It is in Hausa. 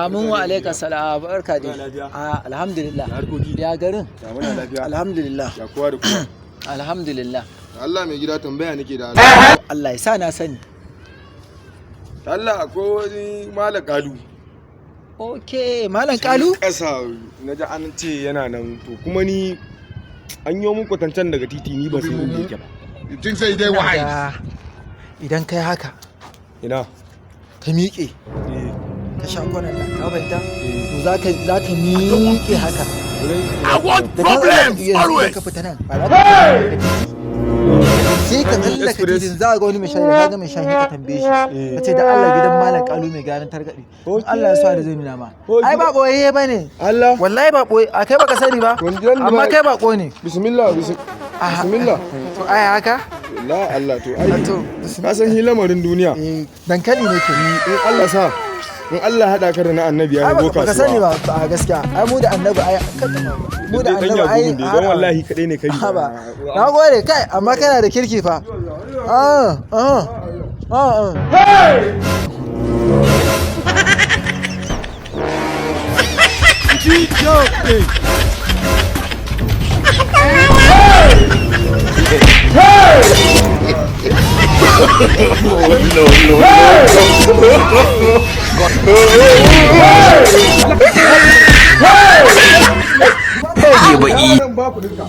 Amin wa alaika salam, barka dai. Lafiya? Ah, alhamdulillah. Ya harkoki? Ya garin? Ya muna lafiya. Alhamdulillah. Ya kowa da kowa. Alhamdulillah. Allah mai gida, tambaya nake da Allah. Allah ya sa na sani. Allah, akwai wani Malam Kalu. Okay, Malam Kalu? Kasa na ji an ce yana nan, to kuma ni an yi mun kwatancen daga titi, ni ban san inda yake ba. You think say they Ina wise? ga idan kai haka, Ina. ka miƙe, Eh. ka sha kwanan nan, ka fahimta? To za ka miƙe haka. I want Da ka problems tsallaka, yanzu idan always. ka fita nan, ba za ka fita titi. Sai ka tsallaka Express. titin, za ga wani mai shayi, da ka ga mai shayi ka tambaye shi. Ka ce da Allah gidan Malam Kalu mai gyaran targaɗe. In Allah ya so da zai nuna ma. Okay. Ai ba ɓoyayye ba ne. Allah. Wallahi ba ɓoye, a kai baka sani ba. Wani gidan da Amma ba- kai baƙo ne. Bismillah, Aha. bismillah. To ai haka? La Allah, to ai. To, Ka san hi lamarin duniya. eh, dankali ne ke. In Allah sa in Allah haɗa ka da na annabi ya Ai rago baka kasuwa. sani ba a gaskiya. Ai mu da annabi ai mu da Dai dan annabi ya ai gugun dai, don wallahi kadai ne kai. Haba. Na gode kai, amma kana da kirki fa. Ah ah ah ah. Ba kuɗinka.